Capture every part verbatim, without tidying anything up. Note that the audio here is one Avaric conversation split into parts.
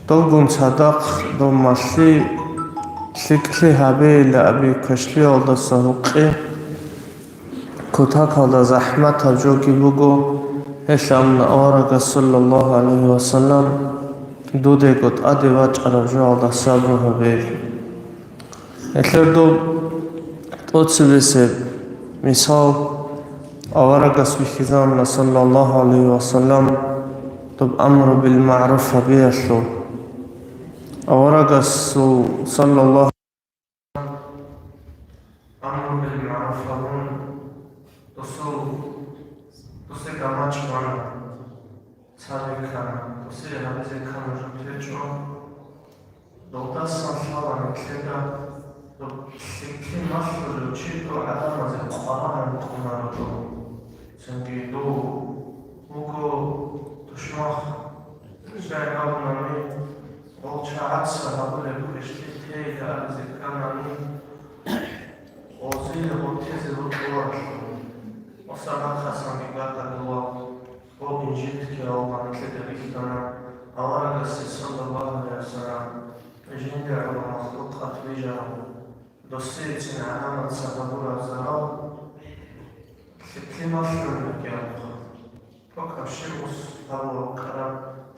Долгун цадахъ дов малъи лъикӀлъи гьабейилаби квешлъиялдаса гьукъи, кутакалда захӀматаб жоги буго, гьелъ амма аварагас, саллаллагьу гӀалайгьи вассалам, дудего тӀаде вачӀараб жоялда сабру гьабейилан. Гьелъер доб тӀоцебесеб мисал аварагас бихьизабуна, саллаллагьу гӀалайгьи вассалам, доб амру бил магӀруф гьабиялъул. Аварагасул, саллаллагьу, амру бил магӀруф гьабун, досул, досе гамачӀ бана. Цаби ккана, досие гьабизе ккана жо течӀо. Долдасан лъала нилъеда, доб лъикӀлъи малъулев чи дов гӀадамазе къваригӀун ккунаро дов. Цинги дов вуго тушмах. Щай абунани, гъол чагӀаца гьабулеб квешлъи тейилан абизе кканани, гъозие гъутӀизе букӀуларо. Ва садахъасанги батӀа дова. Гъоб инжитги гьавмагӀан нилъеда бихьана, аварагасе, саллаллагьу гӀалайгьи вассалам, жиндир гӀоло махлукъат вижарав, досиецин гӀадамаца гьабураб зарал лъикӀлъи малъулеб абухъан. ТӀокӀаб щиб ус гьабула вукӀараб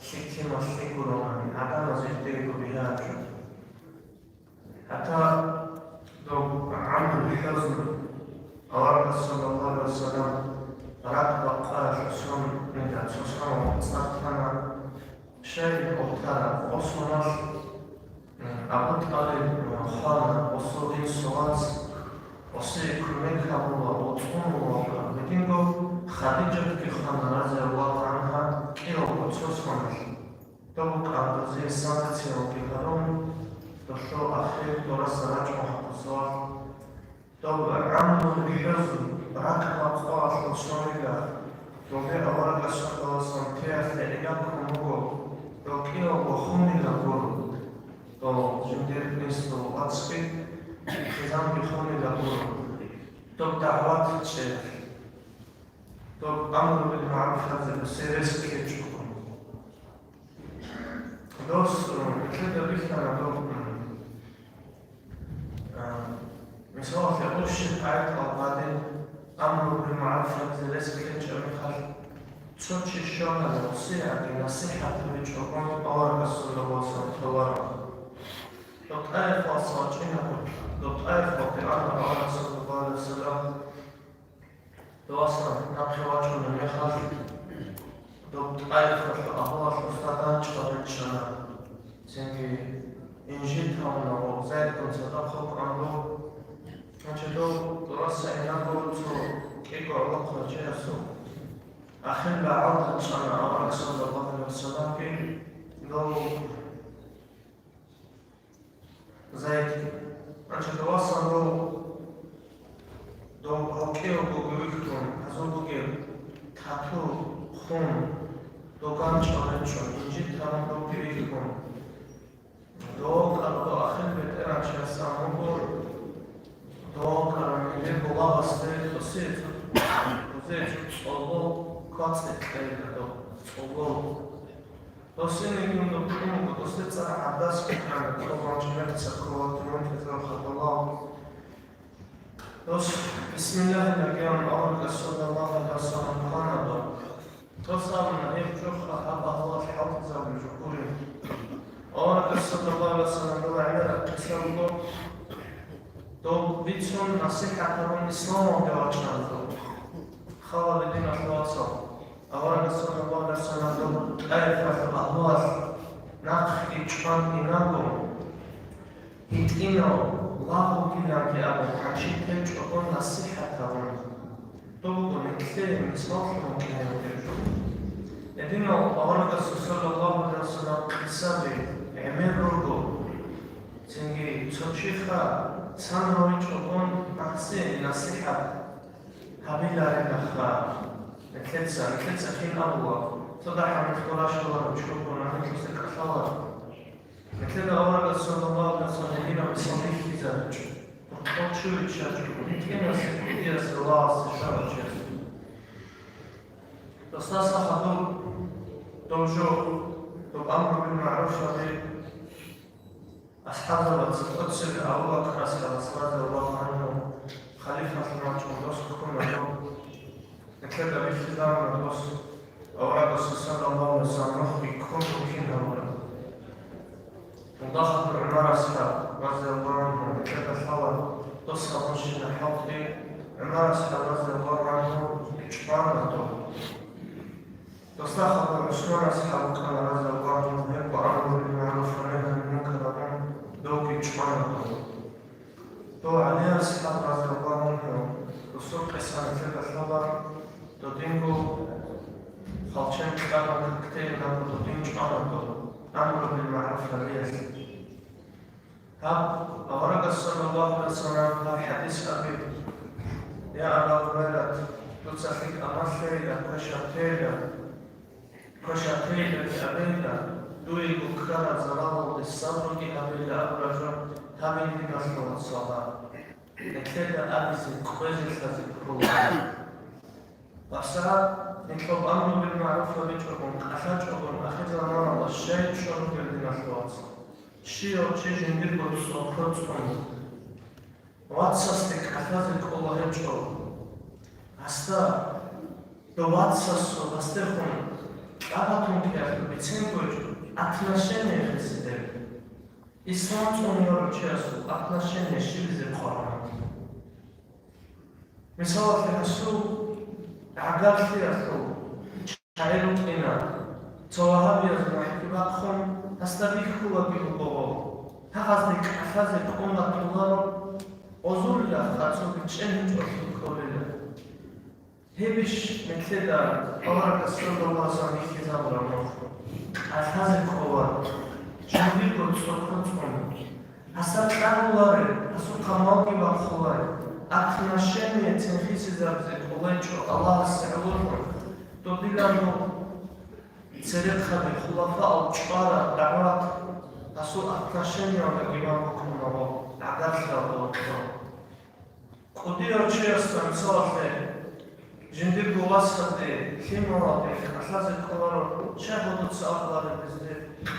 лъикӀлъи малъи гуронани, гӀадамаз жидеего бигьараб жо. ГьатӀа доб гӀамру хӀузн, аварагас, саллаллагьу гӀалайгьи вассалам, ракӀ-бакъаялъул соналда цо соналъ цӀар тана, щай гъов тараб, гъов соналъ, м, Абу ТӀалиб хвана, гъосул инсул вац, гъосие кумек гьабула, гъов цӀунула, гьединго Хадижатги хвана, разияллагьу гӀангьа, кӀиявго цо соналъ. Дов кӀантӀазе санкциялги гьарун, долъул ахир дораса рачӀун гьабураб суал. Дов гӀамру хӀузн, ракӀ-бакъаялъул соналда, дове аварагас, саллаллагьу гӀалайгьи вассалам, теялъе гӀилаккун буго, дов кӀиявго хунила гуро, дов жиндир инсул вацги, хъизанги хунила гуро, доб дагӀват чӀеялъ, доб амру бил магӀруф гьабизе, досие рес ккечӀого. Дос, э, нилъеда бихьана доб, э, мисалалъе, гъурщи къайд албадин амру бил магӀруф гьабизе рес ккечӀеб мехалъ, цо чи щвана, гъосиеги насихӀат гьабичӀого аварагас, саллаллагьу гӀалайгьи вассалам, толаро. Доб тӀайифалъ вачӀинаго, доб тӀайифалде ана авараг, саллаллагьу гӀалайгьи вассалам, Довасан нахъе вачӀунеб мехалъ, доб тӀайифалъул агьлуялъул цо ганчӀал ричӀчӀана. Цинги инжит гьавуна ва Зайдгун цадахъ вукӀун буго. Гьанже дов дораса инаго цо кӀиго гӀолохъанчиясул ахир багӀалда чӀана авараг, саллаллагьу гӀалайгьи вассаламги, дов Зайд, гьанже довасан дов, дов гьав кӀиявго вихьун, гьазул бугеб тату хун, дов ганчӀал ричӀчӀун, инжит гьарун дов вихьун. Дов кӀар дов ахир бетӀергьанчияс абун буго, дов кӀараб гьеле болагьасде досие цо, досие цо цӀолол квацӀи кьейила дов, цӀолол. Досие гьунда кьун буго, досде цӀар гӀадас букӀана, цо гъанчӀ мехца ккола, тумун тӀезан хадула. Дос бисмиллагьи бегун аварагас, саллаллагьу гӀалайгьи вассалам, квана дов. Дос абуна, гьеб чӀухъа гьаб агьлуялъ хӀалтӀизабулеб жо гури. Аварагас, саллаллагьу гӀалайгьи вассалам, дова гӀемераб къиса буго. Дов бицун насихӀат гьабун исламалде вачӀана дов. Хал гьабе, диналъул вацал. Аварагас, саллаллагьу гӀалайгьи вассалам, доб тӀайифалъул агьлуялъ нахъе чӀван инаго, гьитӀинав лагъ вугиланги абун, гьанчи течӀого насихӀат гьабун. Доб буго нилъее мисаллъун вукӀине гьеб жо. Гьединав аварагасул, саллаллагьу гӀалайгьи вассалам, къисаби гӀемер руго. Цинги цо чиха цан гьавичӀогун нахъе насихӀат гьабиларилаха. Нилъеца, нилъеца кин абула, цо дагьаб нилъго ращаларев чи вукӀуна, нилъеца кӀалъала. Нилъеда аварагас, саллаллагьу гӀалайгьи вассалам, гьединаб мисал бихьизабичӀо, гьоркьов чи виччачӀого, гьитӀинасеб кӀудиясе лагъасе щварав чиясда. Досдаса хадуб дов жо Доб амру бил магӀруфаби асхӀабзабаца, тӀоцебе Абу Бакр асхӀабас, радияллагьу гӀангьу, халифалъун вачӀун дос ккуна доб. Нилъеда бихьизабуна дос аварагасул саллаллагьу гӀалайгьи ва саллам рухӀги ккун букӀин гьавураб. Мугьадаб ГӀумар асхӀаб, радияллагьу гӀангьу, нилъеда лъала дос гьабунщина хӀалтӀи, ГӀумар асхӀаб, радияллагьу гӀангьу, чӀвана доб. Досда хадуб ГӀусман асхӀаб вукӀана, радияллагьу гӀангьу, гьебго амру бил магӀруф ва нагьи гӀанил мункар гьабун, довги чӀвана доб. Дов ГӀали асхӀаб, радияллагьу гӀангьу, досул къиса нилъеда лъала, додинго хъалчен кьабун как тейин абун додин чӀвана доб амру бил магӀруф гьабиялъе. Гьаб, аварагас саллаллагьу гӀалайгьи ва саллам гьаб хӀадис абе: «Я Аба Гьурайрат, дуца лъикӀаб малъейила, квешаб тейила, квешаб тейилаги абейила, дуего ккараб заралалде сабруги гьабейила», абураб жо гьабин диналъул вацал. Нилъеда абизе кӀвезе лъазе ккола. ВасагӀат, нилъер амру бил магӀруф гьабичӀогун, кӀалъачӀогун, ахирзаманалда щай чӀун ругел, диналъул вацал? Щияв чи жиндирго цӀокӀкӀо цӀун, вацасде кӀалъазе кӀола гьечӀо. Гьасда, дов вацасул гьасдехун кӀабатун ккеялъул бицен гойчӀо отношение хисидер. Ислам цӀунев вугев чиясул отношение щибизе къварана. Мисалалъе, гьасул гӀагарлъиялъул чагӀи рукӀина, цо вагьабияз мухӀги бахъун, гьасда бихьулаги буго гъо, гьагъазде кӀалъазе кӀун батуларо, гъозулила, къацӀуги чӀегьичӀолъи кколила. Гьебищ нилъеда аварагас саллаллагьу гӀалайгьи ва саллам бихьизабураб нух? КӀалъазе кӀоларо, жиндирго цӀокӀкӀо цӀун. Гьасда кьабуларе, гьасухъа малги бахъуларе, отношение цинхъисезабизе кӀолайчӀо Аллагьасе гӀололъун, додилан доб церехъаби, хулафаал чӀвараб дагӀват, гьасул отношениялдаги бан букӀунаро, гӀагарлъиялда вукӀун. КӀудияв чиясда, мисалалъе, жиндирго васалде, лъималалде кӀалъазе кӀоларо, щай гьудуца абулареб гьезде,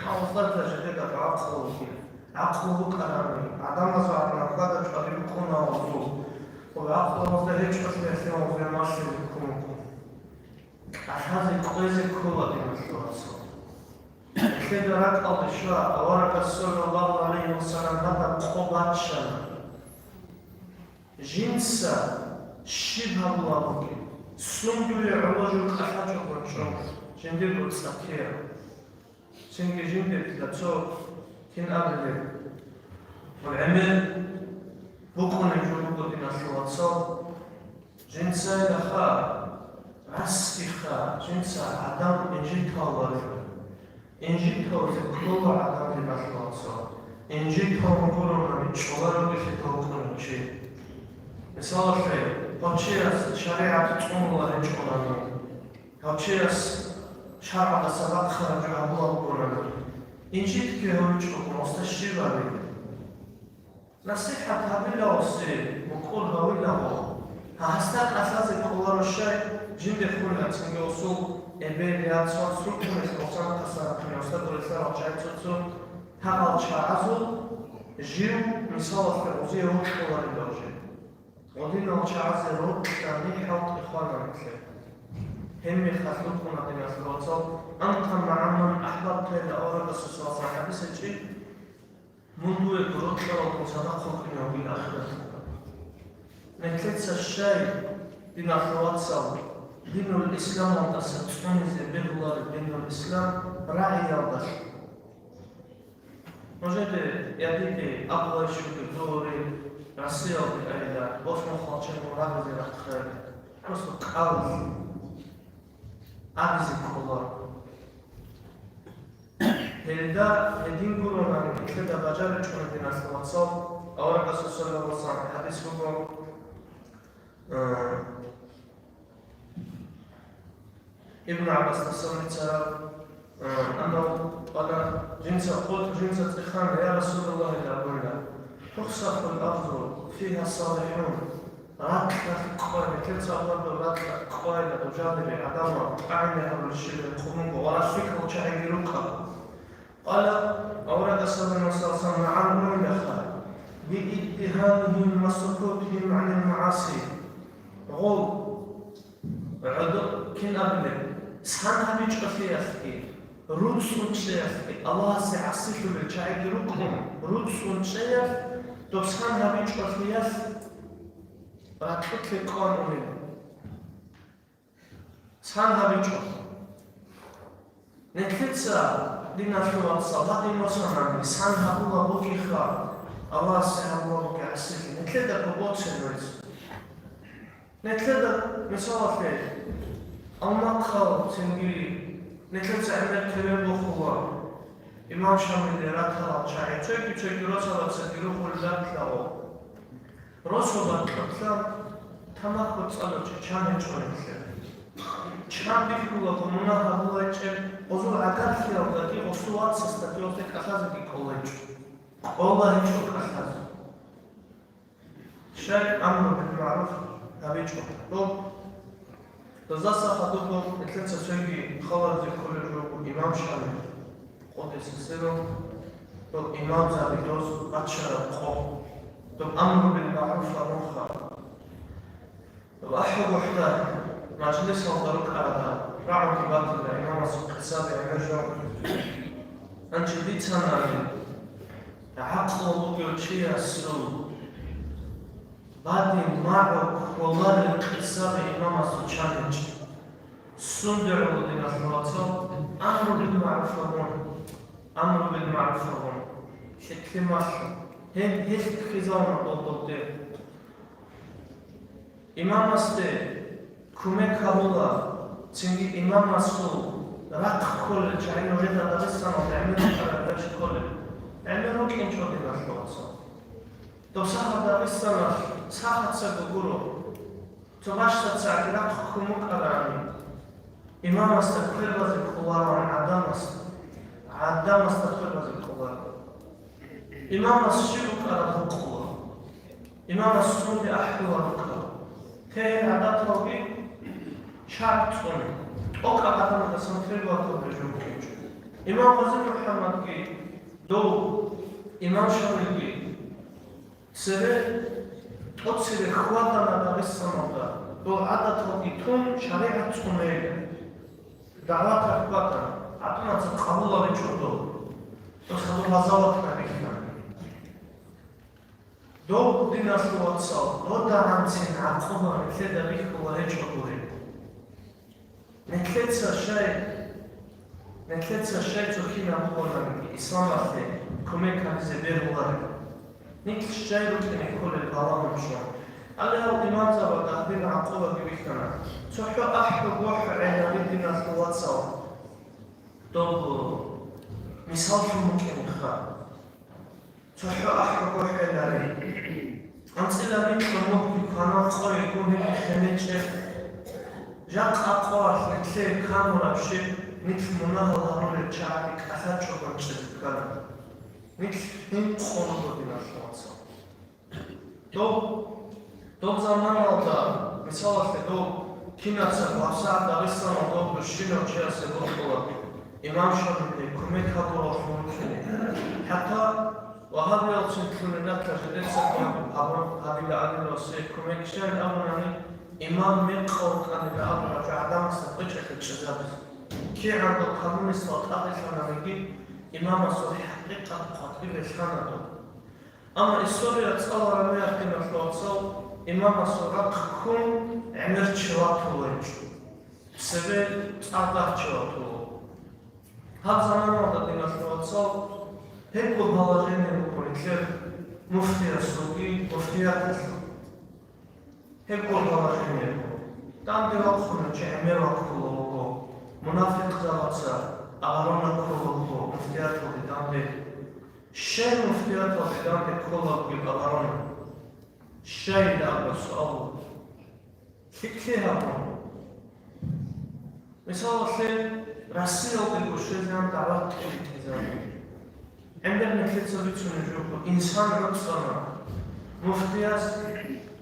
ма гьезда жидеда гӀакълу вугин, гӀакълу букӀарани, гӀадамазул гӀадамал хьвада-чӀвади букӀуна гьезул, ва гӀакълу гьезда гьечӀолъиялъе гьезул малъизе ккун вукӀун. КӀалъазе кӀвезе ккола, диналъул вацал. Нилъеда ракӀалде щва, аварагас саллаллагьу гӀалайгьи ва саллам гьадаб къо баччана. Жинца щиб гьабулеб бугеб, сундуе гӀоло жо кӀалъачӀого чӀун, жиндирго цӀаккеян. Цинги жиндир дида цо кин абулеб, гьеб гӀемер букӀунеб жо буго, диналъул вацал. Жинцайила ха, расги ха, жинца гӀадан инжит тавларила. Инжит тавлазе ккола гӀадан, диналъул вацал. Инжит тавун гурони, чӀолареб гьелъие толкъунев чи. Мисалалъе, гьав чияс шаригӀат цӀунуларин чӀолани, гьав чияс шаргӀалдаса бахъараб жо гьабулеб гурони, инжитги гьавичӀого, гьасда щиб гьаби? НасихӀат гьабила гьасие, мукӀур гьавила гьав. Гьасда кӀалъазе кӀоларо щай, жинде хъулилан цинги гьасул эбел, яцал, султӀунел гьасанахъасан рахъине гьасда дурелъарал чагӀи цо-цо, гьагъал чагӀазул жив, мисалалъе, гъозие вокьуларила уже. Гъодинал чагӀазе рокьани хӀалтӀи хвана нилъер. Гьеб мехалъ рукӀуна, диналъул вацал, анкъа магӀаман ахӀбабтайда аварагасул саллаллагьу гӀалайгьи ва саллам хӀадис гьечӀеб. Мун дуего рокьаралдаса нахъ вукӀине вугин ахираталда. Нилъеца щай, диналъул вацал, динул исламалдаса цӀунизе бегьулареб динул ислам рагӀиялдалъун? Нужеде я диде абуларищ бугеб дугӀури, Россиялде айила, босун хъалчен рагъизе рахъайила. Просто кӀалалъ абизе ккола. Гьелда гьедин гуронани нилъеда бажаричӀони, диналъул вацал, аварагасул саллаллагьу гӀалайгьи ва саллам хӀадис буго, э, Ибн ГӀаббасдасан бицараб, э, аннагьу къала, жинца къулту, жинца цӀехана, я Расулаллагь, абула, тухсафул арзу фигьа салихӀун. Ракьалъ кӀвай, бетӀер цӀакъ бугеб ракьалъ кӀвайла дужалиби гӀадамал тӀагӀине гьабулеб щиб рехун буго ва ралъикӀал чагӀиги рукӀа. قال, аварагас абуна, саллаллагьу гӀалайгьи ва саллам, عن أمة باتهامهم وسكوتهم عن المعاصي. Гъов, гӀодор кин абилеб, сан гьабичӀолъиялъги, руцӀцӀун чӀеялъги, Аллагьасе гӀасилъулел чагӀиги рукӀун, руцӀцӀун чӀеялъ, доб сан гьабичӀолъиялъ ракьулъе кӀван унел. Сан гьабичӀо. Нилъеца, диналъул вацал, гьадин босанани, сан гьабула бугеха, Аллагьасе гьабула бугеха гӀасилъи. Нилъеда ккола боцел гьез. Нилъеда, мисалалъе, Алмахъал цинги нилъеца гӀемер теве бухула. Имам Шамилие ратала чагӀи, цоги-цоги росабацаги рухулел ратила гъо. Росаб бакьулъан тамаху цӀалучи чан гьечӀо гьелъие. Чан бихьулаго мунагь гьабулайчӀеб, гъозул гӀагарлъиялдаги гъосул вацасдаги гъосде кӀалъазеги кӀолайчӀо. КӀола гьечӀо кӀалъазе. Щай амру бил магӀруф гьабичӀо. Доб Дозаса хадуб нилъеца цоги хабарзе кколеб жо буго имам Шамил, къуддиса сирругьу, доб имамзаби доз бачараб къо, доб амру бил магӀруф абунха. Доб ахӀи гохӀда мажлисалда рукӀарада рагӀунги батила имамасул къисаби гӀемер жо. Гьанже бицанани, гӀакълу бугев чиясул Бадин магӀу кколарел къисаби имамасул чан гьечӀеб. Сунде гӀоло, диналъул вацал, амру бил магӀруф абун, амру бил магӀруф абун, лъикӀлъи малъун, гьеб гьелъ ккезавуна къолдолде. Имамасде кумек гьабула, цинги имамасул рахъ кколел чагӀи нужеда Дагъистаналда гӀемер рукӀараб гьечӀ кколел. ГӀемер рукӀинчӀо, диналъул вацал. Доб сахаб Дагъистаналъ сахабцаго гуро, цо бащдабцаги рахъ ккун букӀарани, имамасда квербазе кӀолароан гӀадамас, гӀадамасда квербазе кӀоларо. Имамас щиб букӀараб букъула, имамас сунде ахӀулеб букӀула. Те гьел гӀадаталги шартӀ цӀуне, тӀокӀаб гӀадамаздасан квербатулеб жо букӀинчӀо. Имам Гъази МухӀаммадги, дов имам Шамилги, Цере тӀоцере хьвадана Дагъистаналда, дол гӀадаталги тун, шаригӀат цӀунейилан. ДагӀваталъ батана, гӀадамаца къабулабичӀо дол. Досда гъазават гьабилъана. Дов, диналъул вацал, додагӀанцин гӀакъуба нилъеда бихьула гьечӀо гури. Нилъеца щай, нилъеца щай цо кин гьабугонаниги, исламалъе кумек гьабизе бегьулареб. Нилъ щай рукӀине кколел балагьун чӀун. Гьале гьал имамзабазда гьадин гӀакъубаги бихьана. ЦохӀо ахӀу-бохӀу гӀелаби, диналъул вацал. Доб мисаллъун букӀинеха. ЦохӀо ахӀуго хӀелари. АнцӀила микьго мухьги кванав къойги гьеб хенечӀеб. Жакъа къоялъ нилъее канураб щиб, нилъ мунагьал гьарулел чагӀаги кӀалъачӀого чӀезе ккана. Нилъ гьинкъун руго, диналъул вацал. Доб, доб заманалда, мисалалъе, доб кинабцаго гьабсагӀат Дагъистаналда доб щинав чиясе бокьула имам Шамилие кумек гьабураллъун вукӀине. ХӀатта вагьабиялцин лъугӀиналъ жидеца гьаб-, гьабун гьабила гӀадин, ва цее кумек щай абунани, имам мекъав вукӀанила абураб жо гӀадамазда кьечӀелъул чӀезабизе. КигӀан дол коммунистал тӀаделъананиги, имамасул хӀакъикъат къватӀибе лъана доб. Амма история цӀалараб мехалъ, диналъул вацал, имамасул рахъ ккун гӀемер чи ватулаанчӀо, цебе цӀакъ чи ватула. Гьаб заманалда, диналъул вацал, гьебго положение буго нилъер муфтиясулги муфтияталъул. Гьебго положение буго. Данде вахъуна чи гӀемер ваккула вуго, мунафикъзабаца оборона ккола вуго муфтияталде данде. Щай муфтияталде данде ккола вугеб оборона? Щай, абураб суал буго. ЛъикӀлъи гьабун. Мисалалъе, Россиялдего щвезегӀан дагӀват кьезе кьезабун. ГӀемер нилъеца бицунеб жо буго, инсан гӀуцӀана. Муфтияс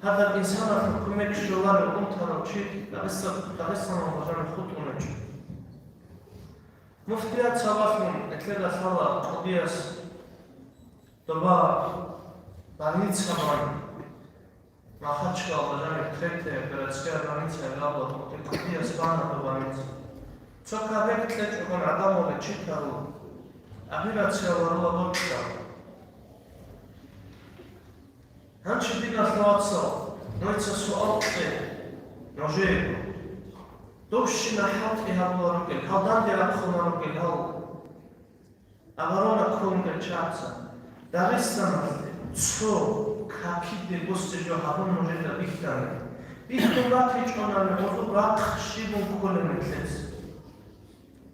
гьадаб инсаналъул кумек щоларев унтарав чи Дагъиста-, Дагъистаналда жанив хутӀун вачӀун. Муфтият цавалъун гьелъеда лъала къудияс доба больницаялда, Махачкалалда жаниб третья городская больница гьабула, къудияс бана доб больница. Цо кабек кьечӀогун гӀадамал читару, операция гьарула бокьару. Гьанже, диналъул вацал, нужеца суал кье, нужее. Дов щинаб хӀалтӀи гьабулел ругел, гьал данде рахъунел ругел, гьал оборона кколел чагӀаца. Дагъистаналъе цо какиде босизе жо гьабун нужеда бихьана. Бихьун батичӀони гьезул рахъ щиб кколеб нилъеца.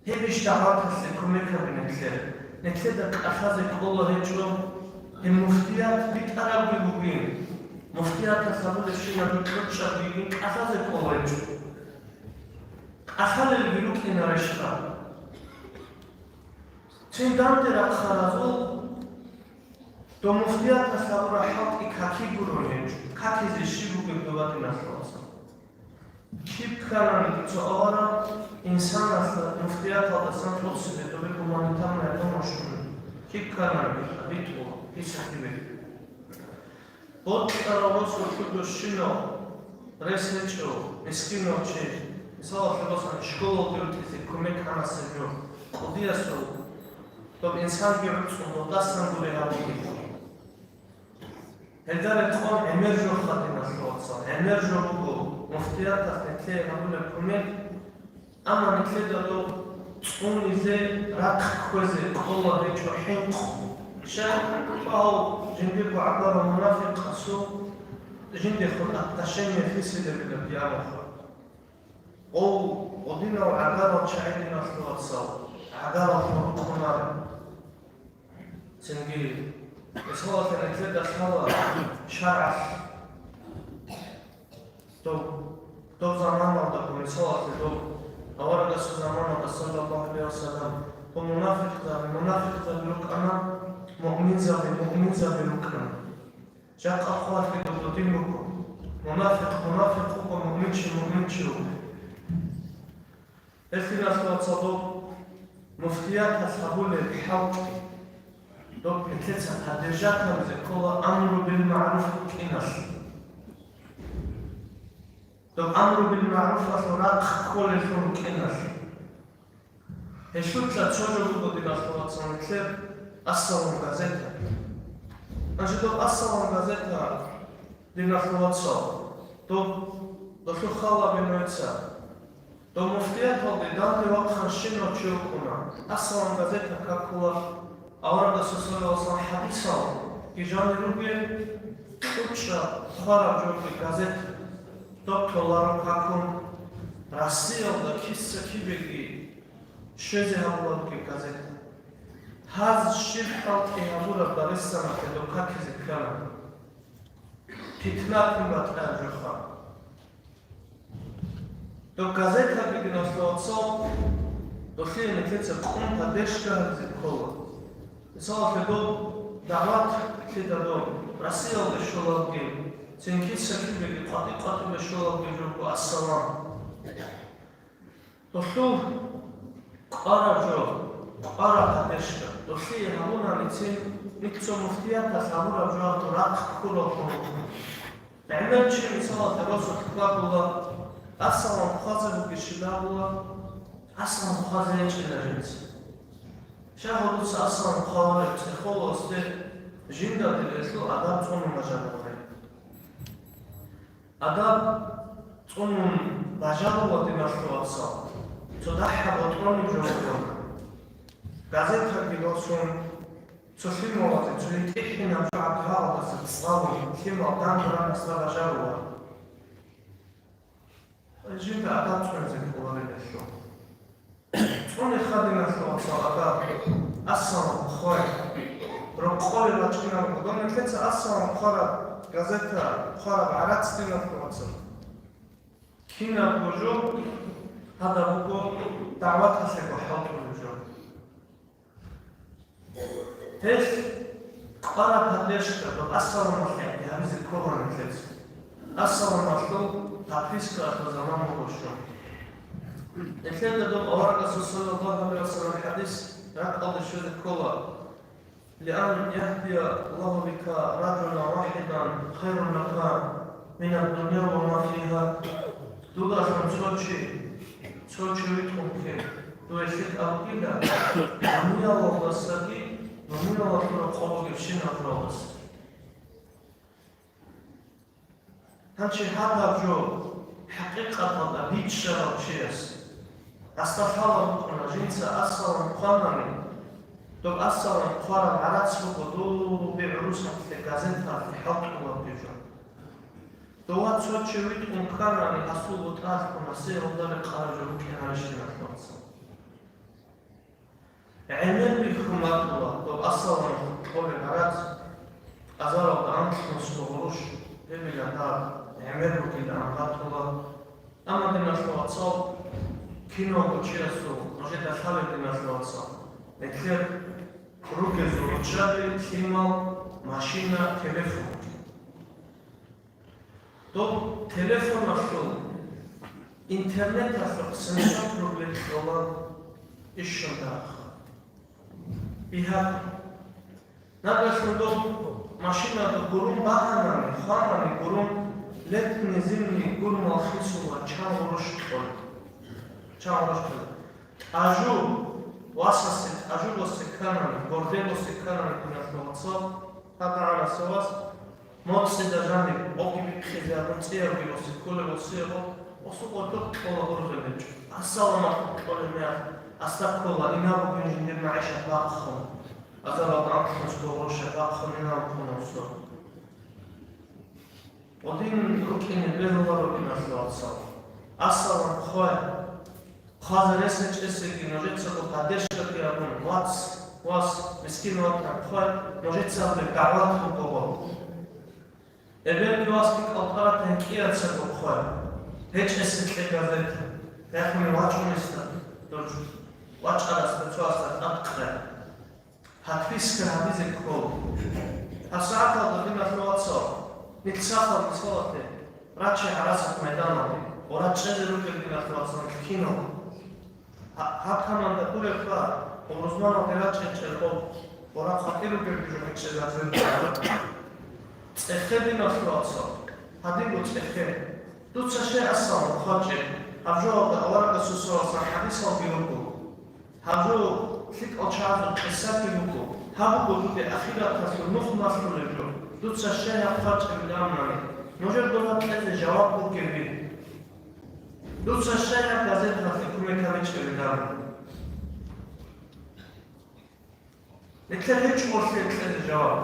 Гьебищ дагӀваталъе кумек гьабе нилъее? Нилъеда кӀалъазе кӀола гьечӀо, гьеб муфтият битӀарабги бугин, муфтияталъ гьабулебщинаб кьучӀаб бугин, кӀалъазе кӀола гьечӀо. КӀалъалелги рукӀинарищха? Цин данде рахъаразул доб муфтияталъ гьабураб хӀалтӀи каки гурони гьечӀо, какизе щиб бугеб доба, диналъул вацал. Киб ккананиги цо авараг инсаналъ муфтияталдасан тӀоцебе добе гуманитарная помощь гьабун, киб ккананиги битӀула, гьесухъе бегьула. Бокьарав росулъ дущинав рес гьечӀев мискинав чи, мисалалъе босани, школалде рутӀизе кумек гьабизе жо, къудиясул доб инсанги гӀуцӀун, додасан гуре гьабулеб. Гьелда рекъон гӀемер жо, диналъул вацал, гӀемер жо буго муфтияталъ нилъее гьабулеб кумек, амма нилъеда доб цӀунизе рахъ кквезе кӀола гьечӀо хӀинкъун. Щай? Гьав жиндирго гӀагарав мунафикъасул жиндехун отношение хисилебилан кьамахъа. Гъов гъодинав гӀагарал чагӀи, диналъул вацал, гӀагараллъун рукъунареб. Цинги, мисалалъе, нилъеда лъала шаргӀалъ. Доб, доб заманалда, мисалалъе, доб аварагасул заманалда, саллаллагьу гӀалайгьи ва саллам, доб мунафикъзаби мунафикъзаби рукӀана, муъминзаби муъминзаби рукӀана. Жакъа хъвалъи доб додин буго. Мунафикъ мунафикъ вуго, муъминчи муъминчи вуго. Гьелъ, диналъул вацал, доб муфтияталъ гьабулеб хӀалтӀи, доб нилъеца поддержать гьабизе ккола амру бил магӀруф букӀиналъ. Доб амру бил магӀруфалъул рахъ кколеллъун рукӀиналъ. Гьелъулъа цо жо буго, диналъул вацал, нилъер «Ас-Салам» газета. Значит, доб «Ас-Салам» газета, диналъул вацал, доб, долъул хал гьабе нужеца. Доб муфтияталде данде вахъанщинав чи вукӀуна. «Ас-Салам» газета какула аварагасул, саллаллагьу гӀалайгьи ва саллам, хӀадисалги жанир ругел, кьучӀаб хъвараб жоги газета. Доб толаро какун, Россиялда киса-кибеги щвезе гьабулеб газета. Гьаз щиб хӀалтӀи гьабураб Дагъистаналъе доб какизе ккана. Питна тун батӀараб жоха. Доб газетаби, диналъул вацал, долъие нилъеца кӀун поддержка гьабизе ккола. Мисалалъе, доб дагӀват лъида доб Россиялде щолалги, цин киса-кибеги къватӀи-къватӀибе щолалги жо буго «Ас-Салам». Долъул кӀвараб жо, кӀвараб поддержка, долъие гьабунаницин, нилъ цо муфтияталъ гьабураб жоялъул рахъ ккураллъун. ГӀемер чи, мисалалъе, росулъ кквагула, «Ас-Салам» хъвазе бугищила абула, «Ас-Салам» хъвазе гьечӀила жинца. Щай гьабуца «Ас-Салам» хъвараб цӀехоласде жинда дилелъул адаб цӀунун бажаруларо. Адаб цӀунун бажарула, диналъул вацал, цо дагьаб гъотӀрониб жо буго. Газетаги босун, цо лъималазе, цо гьитӀинаб жо гьабиялдаса цӀалун, лъимал данде ранасда бажарула. Жинда адаб цӀунизе кӀолареб гьелъул. ЦӀуне, диналъул вацал, адаб, «Ас-Салам» хъвай. Рокъове бачӀинаб буго, нилъеца «Ас-Салам» хъвараб газета, хъвараб гӀарац, диналъул вацал, кинабго жо гьадаб буго дагӀваталъего хӀалтӀулеб жо. Гьелъ кӀвараб поддержка доб «Ас-Саламалъе» гьабизе ккола нилъеца. «Ас-Саламалъул» подпискаялъул заман буго щун. Нилъеда доб аварагасул саллаллагьу гӀалайгьи ва саллам хӀадис ракӀалде щвезе ккола: «Лиан яхдия Аллагьу бика ражулан вахӀидан хайрун лака минад-дунья ва ма фигьа». Дугалъун цо чи, цо чи витӀун ккей, дуе лъикӀаб бугила, дуниялалдасаги, дуниялалъул рокъоб бугебщинаб жоялдасаги. Гьанже гьаб жо хӀакъикъаталда бичӀчӀарав чияс, гьасда лъала букӀана, жинца асалан хъванани, доб асалан хъвараб гӀарац буго доб гӀурусалъе газеталъе хӀалтӀулабги жо. Дова цо чи витӀун кканани, гьасул бутӀалъ ккун, гьасие гьелда рекъараб жо букӀин гьарищ, диналъул вацал. ГӀемер бихьун батула доб асалан кьолеб гӀарац, азаралда анлънусго гъурущ, гьебилан гьаб гӀемер бугилан батула. Амма, диналъул вацал, киналго чиясул нужеда лъалеб, диналъул вацал, нилъер ругезул руччаби, лъимал, машина, телефон. Доб телефоналъул, интернеталъул цинцан проблем кьола ишшун дагьа. Бигьа. Нагагьлъун доб машинада гурун багьанани, хванани гурун, летний, зимний гурмал хисула чан гъурущ кьола. Чан гъурущ кьола. ТӀажу васасе, тӀажу босе кканани, горде босе кканани, диналъул вацал, гьаб гӀанасев вас, моцӀида жаниб, гъоги бихъизе абун цӀиябги босе кколеб босиего, осу гъоркьоб кьола гъурузеб гьечӀо. Ассаламалъун кьолеб мехалъ, асда ккола, инаб бугин жиндир магӀишат бахъун. Азаралда анлънусго гъурущ бахъун инаб букӀуна осу. Гъодин рукӀине бегьуларо, диналъул вацал. Ассалам хъвай. Хъвазе рес гьечӀесеги нужецаго поддержкаги гьабун, вац, вас, мискин ватан, хъвай, нужецаго дагӀват буго. Эбелги васги кӀалтӀаратан кӀияцаго хъвай. ГьечӀесе кье газета. Яхъуни вачӀунесда, дурчӀ-, вачӀарасда цоясда тӀад кье. Подписка гьабизе ккола. ГьабсагӀаталда, диналъул вацал, нилъ сахал мисалалъе раче гӀарасат майданалде, ва рачӀчӀезе рукӀел, диналъул вацал, нилъ кинал. Гьа-, гьаб таманда гуребха, Гъурузманалде рачӀинчӀел гъоб, ва рахъ гьатӀир ругел жо гьечӀеб гьаб. ЦӀехе, диналъул вацал, гьадинго цӀехе. Дуца щай, ассалам, хъвачӀеб, гьаб жоялда аварагасул саллаллагьу гӀалайгьи ва саллам хӀадисалги руго. Гьаб жо лъикӀал чагӀазул къисаги буго, гьаб буго дуде ахираталъул нух малъулеб жо. Дуца щай гьаб хъвачӀебилан абунани, нужер доб кьезе жаваб бугеби? Дуца щай гьаб газеталъе кумек гьабичӀебилан абунани? Нилъер гьечӀо гьелъие кьезе жаваб.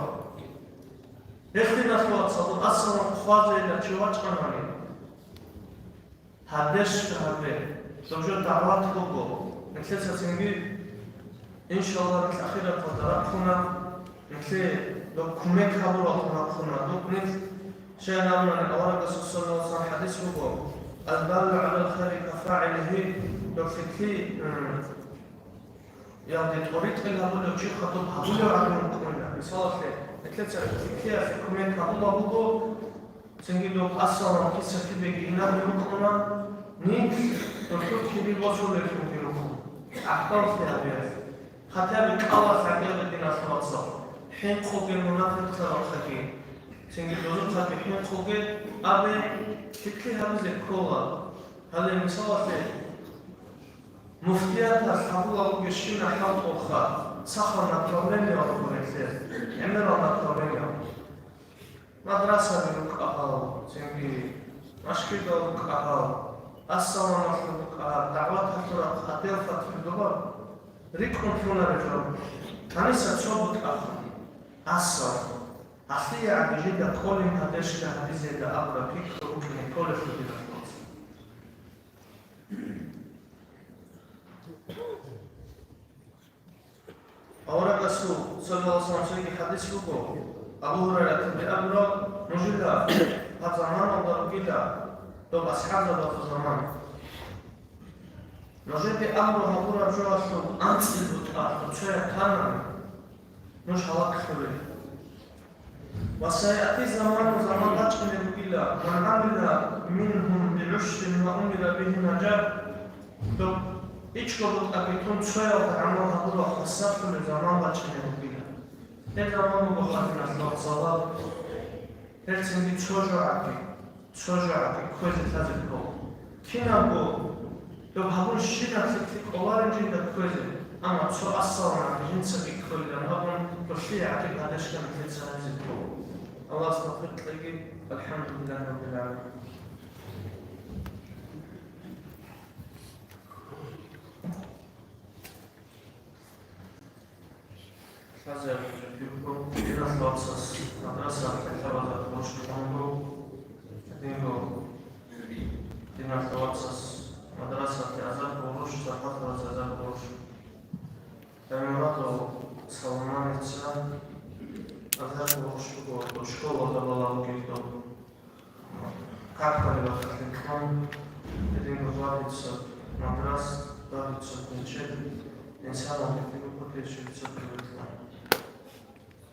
Гьелъ, диналъул вацал, ассалам хъвазейилан чи вачӀанани, гьардешлъи гьабе, доб жо дагӀват буго. Нилъеца цинги, иншаллагь, нилъ ахираталда рахъуна, нилъее доб кумек гьабураллъун рахъуна. Доб нилъ, щай абунани, аварагасул саллаллагьу гӀалайгьи ва саллам хӀадис буго: «Ал-даллу гӀалал хайри кафагӀилигьи», доб лъикӀлъи, м, ялде тӀоритӀел гьабулев чи хадуб гьабулев гӀадин вукӀуна. Мисалалъе, нилъеца лъикӀлъиялъе кумек гьабулеб буго, цинги доб ассалам киса кибеги инабги рукӀуна, нилъ досул киби босулеллъунги рукӀун, гӀахьаллъи гьабиялъ. Хатаби кӀалалъ гьабиялъе, диналъул вацал, хӀинкъуге мунафикълъаралъаги, цинги дозухъаги хӀинкъуге абе, лъикӀлъи гьабизе ккола. Гьале, мисалалъе, муфтияталъ гьабулеб бугебщинаб хӀалтӀулха, сахал направление руго гьелъе, гӀемерал направление. Мадрасаби рукӀа гьал, цинги машгидал рукӀа гьал, ассаламалъул рукӀа гьал, дагӀваталъул рахъ, отдел по трудовым, рикӀкӀун лъугьунареб жо. Гьаниса цо бутӀа хъуна, ассалам. Гьалъие гӀаги жинда кколин поддержка гьабизеда абураб пикру рукӀине кколелъул, диналъул вацал. Аварагасул саллаллагьу гӀалайгьи ва саллам цоги хӀадис буго, Абу Гьурайратаги абураб, нужеда гьаб заманалда ругила доб асхӀабзабазул заман. Нужеде амру гьабураб жоялъул анцӀил бутӀа цояб тана, нуж гьалаклъулел. Ва саяти заману, заман бачӀунеб бугила, ман амила мингьум бигӀушрин ва умира бигьи нажа, Доб ичӀго бутӀаги тун цоялда гӀамал гьабурал хвасарлъулеб заман бачӀине бугила. Гьеб заман буго хадиналъул вацал, гьелцинги цо жогӀаги, цо жогӀаги кквезе лъазе ккола. Кинабго доб гьабурщинаб лъикӀлъи кӀоларин жинда кквезе, амма цо асаланаги жинцаги кколилан абун, кӀолъие гӀадиб гьадешкана лъица гьаризе ккола. Аллагьас тавфикъ кьеги, алхӀамдулиллагьи раббил гӀаламин. Лъазе абизе ккола, диналъул вацас мадрасалъе лъабазаб гъурущ кьунго, гьединго диналъул вацас мадрасалъе азарго гъурущ, зарплата базе азарго гъурущ. Тамимурадов Салманица азарго гъурущ буго, доб школа гьабулеб бугеб доб. Как поливать атлетлъун, гьединго гьабица мадрас, гьабица мечеть, инсанал гьединго путешествица поливать.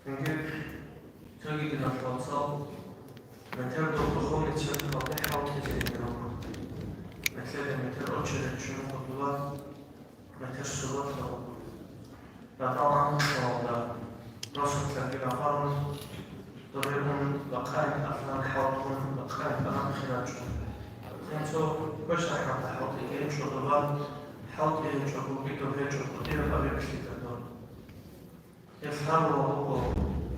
Цинги цоги диналъул вацал, метер доб духовный централде хӀалтӀизе гьединго. Метер, метер очередь чӀун хутула. Метер суралда, ратӀал анкьалда росулъаги рахъарун, доре ун бакъаяб аслан хӀалтӀун, бакъаяб анкьи рачӀун. Цинцо квешалъ хӀалтӀизе гьечӀо доба, хӀалтӀи гьечӀого, гидо гьечӀо, кӀудияб абирлъида доб. Гьеб лъабаб буго,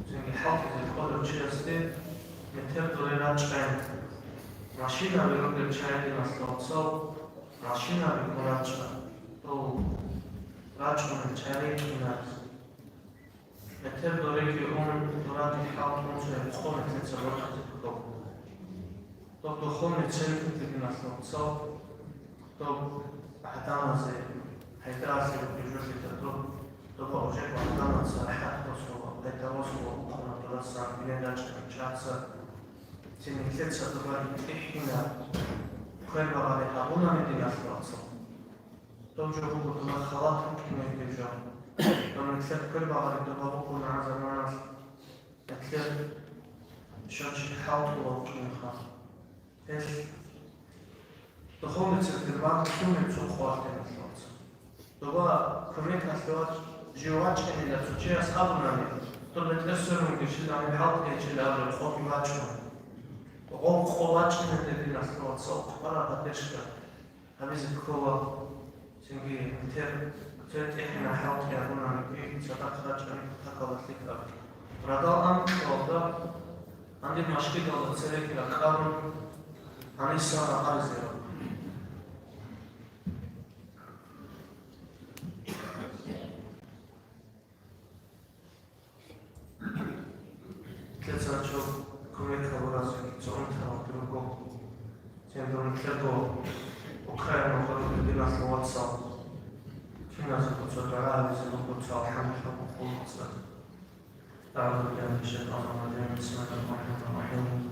цинги хӀалтӀизе кӀолев чиясде метер доре рачӀай. Машинаби ругел чагӀи, диналъул вацал, машинаби ккун рачӀа, дол рачӀунел чагӀи рикӀкӀинарин. Метер дореги ун, дораги хӀалтӀун цояб къо метеца борхизе ккола. Доб духовный централъ, диналъул вацал, доб гӀадамазе пайда гьабизе бугеб жоялда доб, доба уже гӀадамаца рахӀат босула, пайда босула, хъуна дурасан бине рачӀарал чагӀаца. Цинги нилъеца доба тӀихьинаб квербагъари гьабунани, диналъул вацал. Доб жо буго доба халат букӀине бугеб жо. Доб нилъер квербагъари доба букӀуна гӀан заманалъ, нилъер щочи хӀалтӀулев вукӀинха. Гьелъ духовный центр бакӀ лъугьунеб цо къо, диналъул вацал. Доба кумекалъе вач-, жив вачӀинилан цо чияс абунани, доб бетӀер сверун гьечӀила, гьеб хӀалтӀи гьечӀила абулеб къоги бачӀуна. Гъоб къо бачӀинелде, диналъул вацал, хъвараб поддержка гьабизе ккола, цинги метер цо тӀехьинаб хӀалтӀи гьабунаниги, цадахъ рачӀани, такалда лъикӀаб. Радал анкьалда, гьаниб машгидалда церекӀи ракӀарун, гьаниса рагъаризе рахъун. ЛъецачӀо кумек гьабуразеги цо унтарал руго. Цинги нилъего Украина гъоркье, диналъул вацал, киназего цо дугӀа гьабизе буго, цо алхӀамдулиллагь букӀуна цо. أعوذ بالله من الشيطان الرجيم. بسم الله الرحمن الرحيم.